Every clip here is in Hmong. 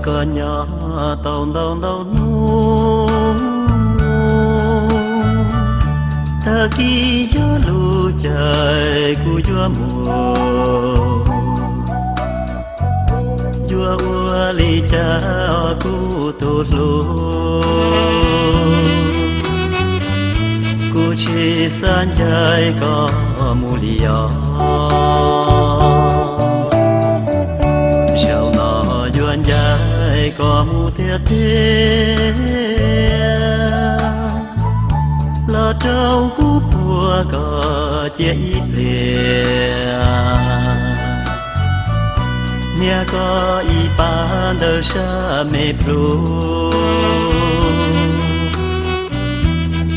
Yuav nyob tau ntau ntau hnub, tag kis yog lub caij kuv yuav mus. Yuav ua li cas os kuv tus hlub, kuv tsis xav ncaim koj mus li os. Zaum no yuav ncaim koj mus tiag tiag, los rau kuv puag koj cia ib pliag. Niam koj ib pab ntawm sab me plhu,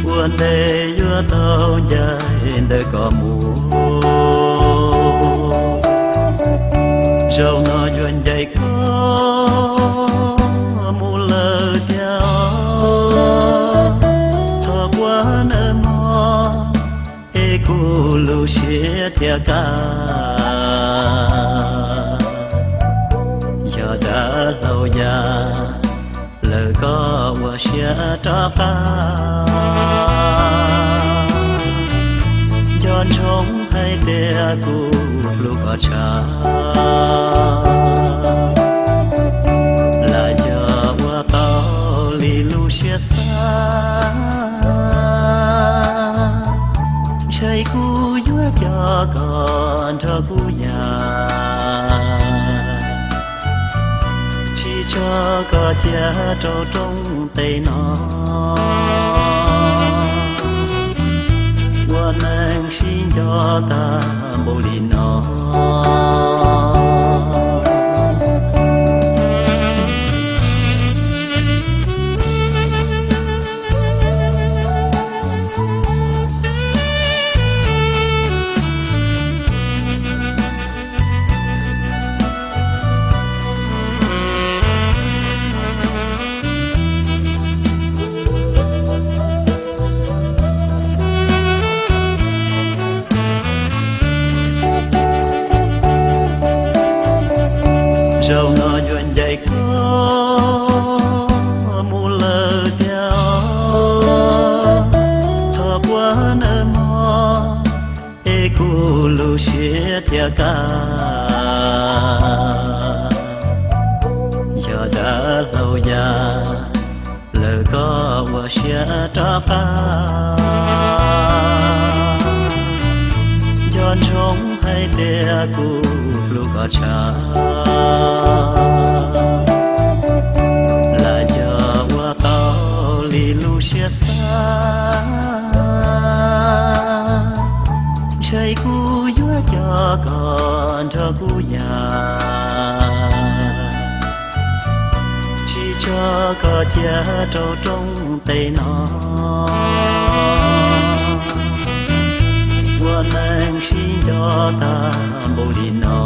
ua ntej yuav tau ncaim ntawm koj mus. Zaum no yuav ncaim koj mus lawm tiag, txhob quaj nawb mog, es kuv lub siab thiaj kaj. Yog dav hlau ya lawm koj ua siab rov qab, nco ntsoov hais tias kuv hlub koj tshaj, lam yog ua tau li lub siab xav. Ntshai kuv yuav coj koj nrog kuv ya, tsis tso koj cia rau rooj teb no. Ua neej sib nco tag npaum li no. Zaum no yuav ncaim koj mus lawm tiag, txhob quaj nawb mog, es kuv lub siab thiaj kaj. Yog dav hlau ya lawm koj ua siab rov qab, nco ntsoov hais tias kuv hlub koj tshaj, lam yog ua tau li lub siab xav. Ntshai kuv yuav coj koj nrog kuv ya, tsis tso koj cia rau rooj teb no. Ua neej sib nco tag npaum li no.